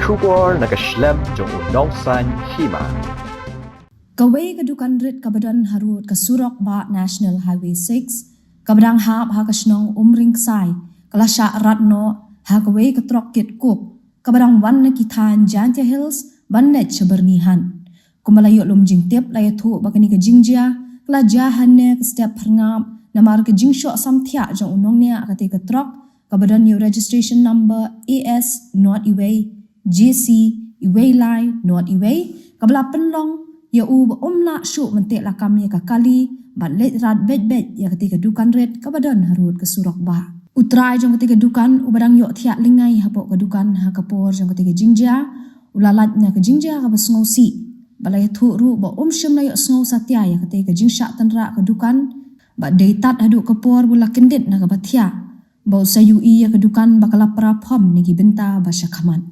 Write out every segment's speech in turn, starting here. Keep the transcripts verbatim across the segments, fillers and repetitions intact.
Khubor na ka shlem jong u Nongsaiñ Hima. Kawei ka dukan rit kaba don harud ka surok bah National Highway six, kaba dang hap ha ka shnong Umringksai, ka la shah rat noh ha kawei ka trok kit coke kaba dang wan na ki thaiñ Jaintia Hills ban leit sha Byrnihat. Kumba la ïoh lum jingtip, la ïathuh ba kane ka jingjia ka la jia hynne ka step phyrngap namar ka jingshoh samthiah jong u nongniah kata ka trok kaba don ïa u registration number A S not iwei J C iwei lai not iwei, kaba la pynlong ïa u ba um lah shuh ban teh lakam ïa ka kali bad leit rat beit beit ïa kata ka dukan rit kaba don harud ka surok bah. U trai jong kata ka dukan, uba dang ïoh thiah lyngngai hapoh ka dukan ha ka por jong kata ka jingjia, u la lait na ka jingjia kaba sngewsih. Ba la ïathuh ruh ba um shym la ïoh sngew satia ïa kata ka jingshah tynrah ka dukan, ba dei tad haduh ka por ba u la kyndit na kaba thiah, ba u sa ïohi ïa ka dukan ba ka la pra phom na ki bynta ba sha khmat.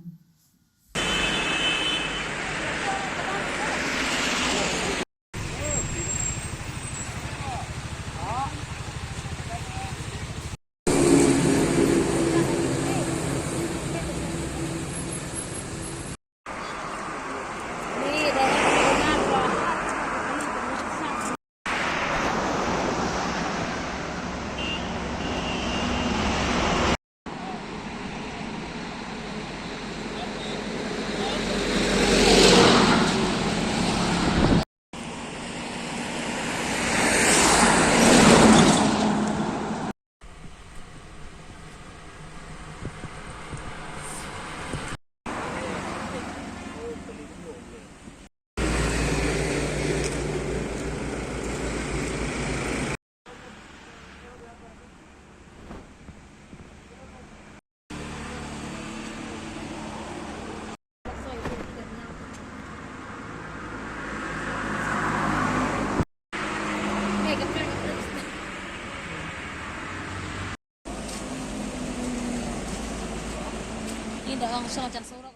Ni dah langsung macam surok.